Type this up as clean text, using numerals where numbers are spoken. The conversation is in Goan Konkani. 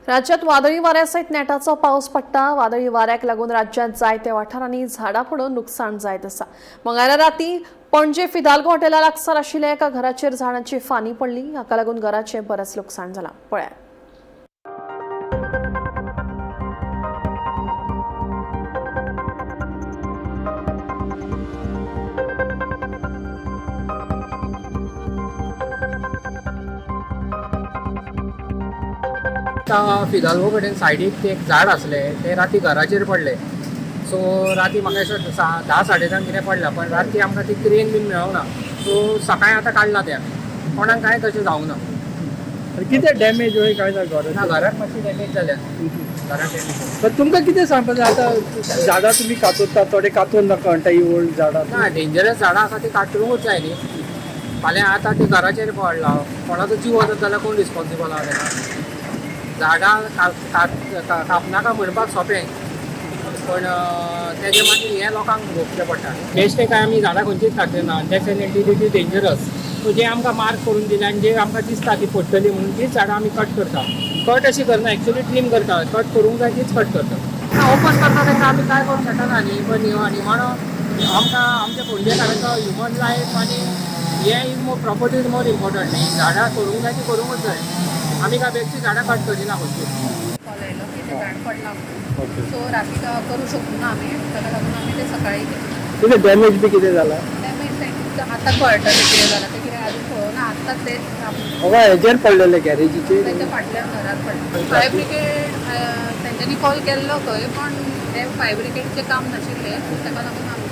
राज्यात वादळी वाऱ्यासयत नेटाचो पावस पडटा. वादळी वाऱ्याक लागून राज्यात जायत्या वाठारांनी झाडां पडून नुकसाण जायत आसा. मंगळारा राती पणजे फिदाल्गो हॉटेला लागसार आशिल्ल्या एका घराचेर झाडांची फानी पडली. हाका लागून घराचें बरेंच लुकसाण जालां. पळयात. आतां फिदाल्गो कडेन सायडीक ते एक झाड आसलें, तें राती घराचेर पडलें. सो राती म्हाका दिसता 10 साडे 10 कितें पडलां, पण राती आमकां ती क्रेन बीन मेळोंक ना. सो सकाळीं आतां काडलां तें आमी. कोणाक कांय तशें जावंक ना. आनी कितें डॅमेज वय काय ना ना, घरात? घराक मातशी डॅमेज जाल्या, घराक डॅमेज. पण तुमकां कितें सांगपाक जाय, आतां झाडां तुमी कातरता, थोडे कातरून नाका म्हणटा ही व्हड झाडां. ना, डेंजरस झाडां आसा ती कातरूंकूच जाय न्ही. फाल्यां आतां ती घराचेर पडलां, कोणाचो जीव वचत जाल्यार कोण रिस्पोन्सिबल आहा तेका? झाडां कापनाका म्हणपाक सोंपें, पण तेजें मागीर हें लोकांक भोगचें पडटा. बेश्टें काय आमी झाडां खंयचीच कातरिना. Definitely it is dangerous. So जें आमकां मार्क करून दिलें आनी जें आमकां दिसता ती पडटली म्हणून तीच झाडां आमी कट करता. कट अशी करना, एक्चुली ट्रीम करता. कट करूंक जाय तीच कट करता. ओपन करता तांकां आमी कांय करूंक शकना न्ही. पण निमाणो आमकां आमच्या पणजेकारांचो ह्युमन लायफ आनी हें is more, property is more important न्ही. झाडां करूंक जाय ती करूंकूच जाय. आमी काय बेश्टी झाडां कट करिना खंयची. कॉल आयलो की ते झाड पडलां म्हणून. सो राती करूं शकूं ना आमी, ताका लागून आमी ते सकाळी घेतले. कितें डॅमेज बी कितें जाला? डॅमेज आतां कळटलें कितें जालां तें. कितें आजून पळोवना, आत्ताच ते हय, हेजेर पडलेले गॅरेजीचेर. तांच्या फाटल्यान घरात पडलें. फायर ब्रिगेड तेंच्यांनी कॉल केल्लो खंय, पण ते फायर ब्रिगेडचें काम नाशिल्लें, ताका लागून आमकां